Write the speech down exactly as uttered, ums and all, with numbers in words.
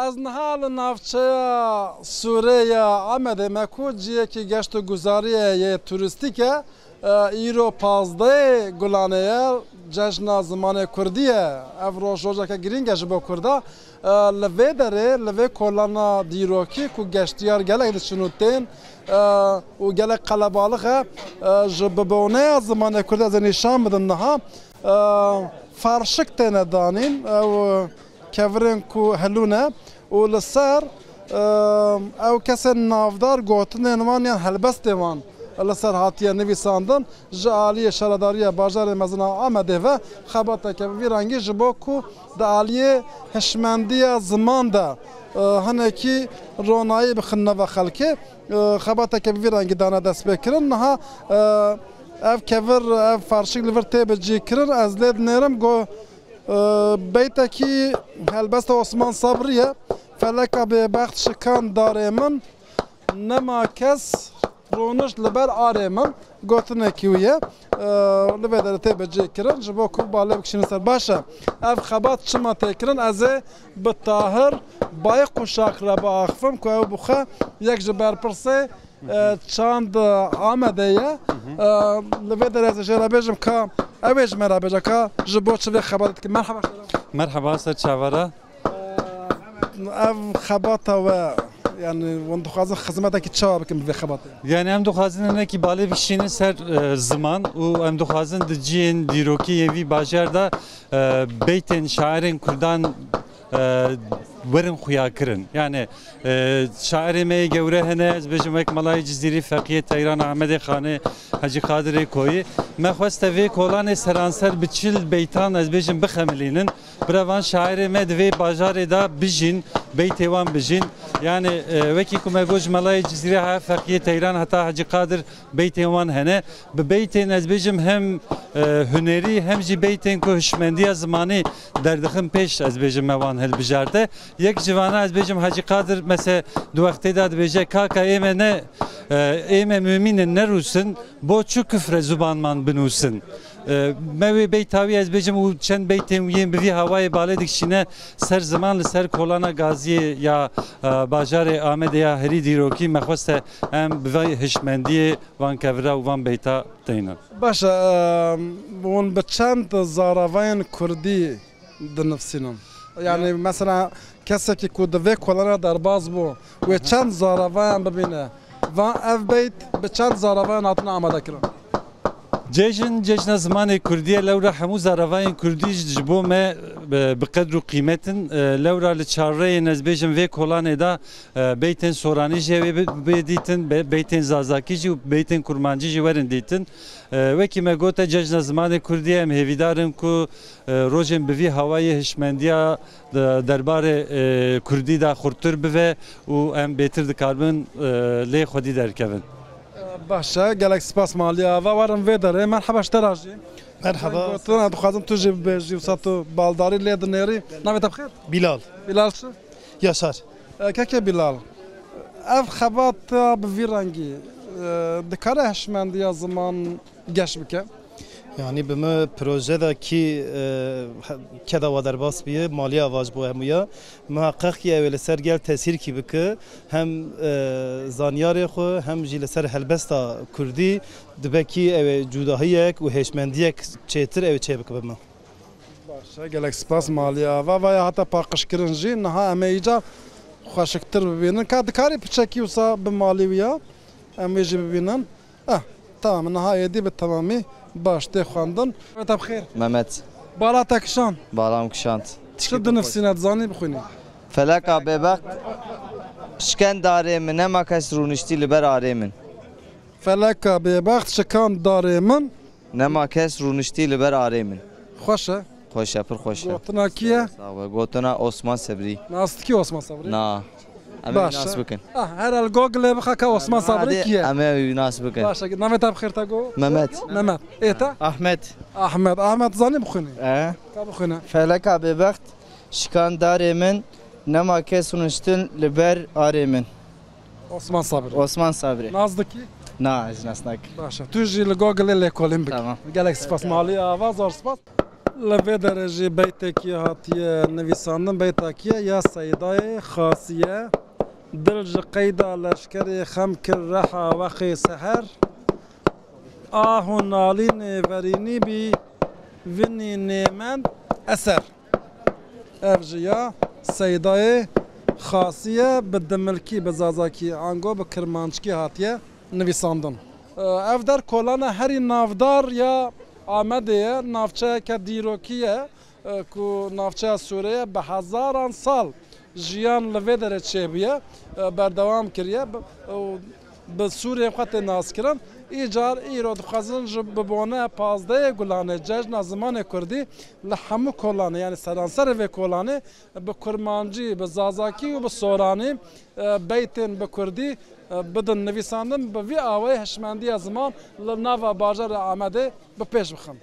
Ez niha li navçeya Sûrê ya Amedê me ku ciyekî geşt û guzariyê yê turîstîk e, e, îro pazdehê Gulanê ye, cejna zimanê kurdî ye. Ev roj rojeke girîng e ji bo kurda. E, li vê derê, li vê kolana dîrokî ku geştiyar gelek diçin û tên, e, û gelek qelebalix e, e, ji biboneya zimanê kurdî ez ê nîşan bidim niha. E, farşik têne danîn, ew kevirên ku helûne û li ser, e, ew kesên navdar gotinên wan yan helbestên wan li ser hatiye nivîsandin. Ji aliyê Şaredariya Bajarê Mezin a Amedê ve xebateke bi vî rengî ji bo ku di aliyê hişmendiya ziman de, e, hinekî ronayî bixin nava xelkê, e, xebateke bi vî rengî dane destpêkirin. Niha, e, ev kevir, ev farşik li vir tê bicîkirin. Ez lê dinêrim ku, e, beytekî helbesta Osman Sabrî ye. Feleka bêbext şikan darê min, nema kes rûnişt li ber arê min. Gotinekî wî ye. E, li vê derê tê bicêkirin ji bo ku balê bikişînin ser. Baş e. Ev xebat çima tê kirin? Ez ê bi Tahir Bayquşak re biaxifim ku ew bi xwe yek ji berpirsê, e, çand Amedê ye. E, li vê derê ez ê jê re bêjim ka ew ê ji me re bêje ka ji bo çi vê xebatê dikin. Merheba. Merheba, ser çavara. Ev xebata we, yani, hûn dixwazin xizmetekî çawa bikin bi vê xebatê? Yani, em dixwazin hinekî balê bişînin ser, e, ziman û em dixwazin di cihên dîrokî yên vî bajar de, e, beytên şairên kurdan, e, werin xuyakirin. Yani, e, şairê me yê gewre hene, ez bêjim wek Melayê Cizîrî, Feqiyê Teyran, Ahmedê Xanê, Hecî Qadirê Koyî. Me xweste vê kolanê seranser bi çil beytan, ez bêjim, bixemilînin. Bira van şairê me di vê bajarê de bijîn, beytê wan bijîn. Yani, e, wekî ku me got ji Melayê Cizîrê ha Feqiyê Teyran heta Hecî Qadir beytên wan hene. Bi beytên, ez bêjim, hem, e, hunerî hem jî beytên ku hişmendiya zimanî derdixin pêş, ez bêjim, me wan hilbijarte. Yek ji vana, ez bêjim, Hecî Qadir mese di wextê de dibêje, Kaka, ê me ne, e, ê me mumîn in, ne rûs in, bo çi kufre zimanman binûsin? E, me wê beyta wî, ez bêjim, û çend beytên wî yên bi vî hawayê balê dikişîne ser ziman, li ser kolana gaziyê ya, e, bajarê Amedê ya herî dîrokî, me xweste em bi vê hişmendiyê van kevira û van beyta teynin. Baş e, e, hûn bi çend zaravayên kurdî dinivsînin? Yani, ya, mesela, kesekî ku di vê kolana derbas bû, wê, aha, çend zaravayan bibîne? Van ev beyt bi çend zaravayan hatine amade kirin? Cejn, cejna zimanê kurdî ye, lewra hemû zaravayên kurdî ji, ji bo me, e, bi qedr û qîmet in. E, lewra li çareyên, ez bêjim, vê kolanê de, e, beytên soranî jî wê bi-, bê dîtin, be-, beytên zazakî jî û beytên kurmancî jî werin dîtin. E, wekî me gote, cejna zimanê kurdî ye, em hêvîdar in ku, e, rojên bi vî hawayê hişmendiya de-, derbarê, e, kurdî de xurttir bive û em bêtir dikaribin, e, lê xwedî derkevin. Baş e, gelek spas maliye ava. Werin vê derê. Merheba ji te re jî. Merheba. Gotin, ez dixwazim tu jî bibêjî, wisa tu baldarî lê dinêrî. Navê te bi xêr? Bilal. Bilal çi? Yaşar. E, kekê Bilal, ev xebata bi vî rengî, e, dikare hişmendiya ziman geş bike? Yani bi me proje de kî, e, he-, keda wa derbas biye, maliye ava ji bo hemûya. Muheqeq kî ew ê li ser gel tesîrkî bike, hem, e, zanyarê xwe, hem jî li ser helbesta kurdî dibe kî ew ê cudahiyek û hêşmendiyek çêtir ew ê çêbike bi me. Baş e, gelek spas maliye ava. Vaya hate paqijkirin jî. Niha em ê îcar xweşiktir bibînin. Ka dikarî piçekî wisa bi malî wî ya? Em wê jî bibînin. Eh, tamam, niha êdî bi temamî baş tê xwendin. Navê te bi xêr? Mehmet. Bala te kişand? Balam kişand. Çi dinivsîne, dizanî bixwînî? Feleka bêbext şiken darê min, nema kes rûniştî li ber arê min. Feleka bêbext şikan darê min. Nema kes rûniştî li ber arê min. Xweş e. Xweş e, pir xweş e. Gotina kî ye? Sax be. Gotina Osman Sebrî. Nas dikî Osman Sebrî? Na. Em ê nas bikin. Ah, her el Google-ê bixe ka Osman Sebrî kî ye? Em ê nas bikin. Baş e. Navê te bi xêr te got? Mehmet. Mehmet. Ê te? Ahmet. Ahmet. Ahmet, zanî bixwînî? E? Ka bixwîne. Feleka bêbext şikan darê min, nema kes rûniştin li ber arê min. Osman Sabirî. Osman Sabirî. Nas dikî? Na, ez nas nakim. Baş e. Tu jî li Google-ê lêkolîn bike. Tamam. Gelek spas. Maliye ava, zor spas. Li vê derê jî beytekî hatiye nivîsandin, beyta kî ye? Ya Seydayê Xasî ye. Dil ji qeyda leşkerê xem kir reha wexê seher. Ah û nalînê verînî bî, vinî nêmend eser. Ev jî ya Seydayê Xasî ye, bi dimilkî, bi zazakî, ango bi kirmanckî hatiye nivîsandin. Ev der kolana herî navdar ya Amedê ye, navçeyeke dîrokî ye, ku navçeya Sûrê ye, bi hezaran sal jiyan li vê derê çêbûye, berdewam kiriye, bi, û bi Sûrê xwe tê naskirin. Îcar îro dixwazin ji bi bone pazdehê Gulanê, Cejna Zimanê Kurdî, li hemû kolanê, yanî seranserê vê kolanê, bi kurmancî, bi zazakî û bi soranî, e, beytên bi kurdî, e, bidin nivîsandin, bi vî awayî hişmendiya ziman li nava bajarê Amedê bi pêş bixin.